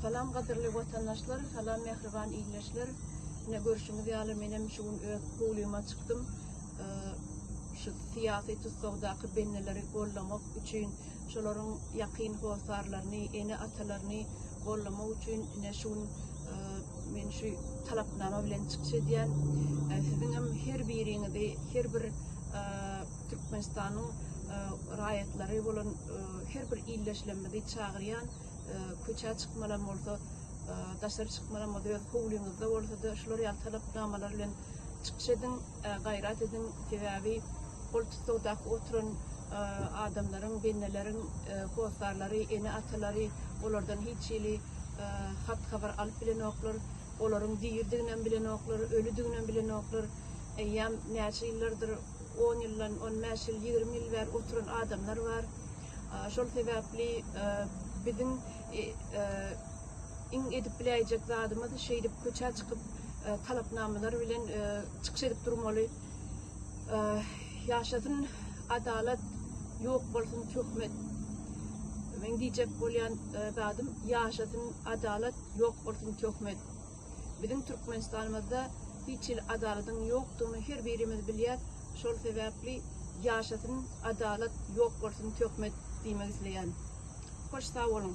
Salam gadyrly watandaşlar, salam mähriban ildeşler. Ine görşüňiz ýaly menem şu gün öz howlyma çykdym. Şu syýasy tussagdaky bendeleri gollamak üçin, şolaryň ýakyn hossarlaryny, ene-atalaryny gollamak üçin ine şu gün men şu talapnama bilen çykyş edýän. Siziňem her biriňizi her bir Türkmenistanyň raýatlary bolan her bir ildeşlerimizi çagyrýan. Köçä çykmalam bolsa, daşary çykmalam bolsa, öz howlyňyzda bolsa-da şular ýaly talapnamalar bilen çykyş ediň, gaýrat ediň. Sebäbi ol tussagdaky oturan adamlaryň, bendeleriň hossarlary, ene-atalary olardan hiç hili hat-habar alyp bilenoklar. Olaryň diridiginem bilenoklar, ölüdiginem bilenoklar. Eýýäm näçe ýyllardyr, on ýyldan, on bäş ýyl, 20 ýyl bäri oturan adamlar bar. Şol sebäpli biziň iň edip biläýjek zadymyz şeýdip köçä çykyp talapnamalar bilen çykyş edip durmaly. Ýaşasyn adalat, ýok bolsun töhmet. Meň diýjek bolýan zadym ýaşasyn adalat, ýok bolsun töhmet. Biziň Türkmenistanymyzda hiç hili adaladyň ýokdugyny her birimiz bilýäs, şol sebäpli ýaşasyn adalat ýok bolsun töhmet diýmek isleýän. Hoş sag boluň.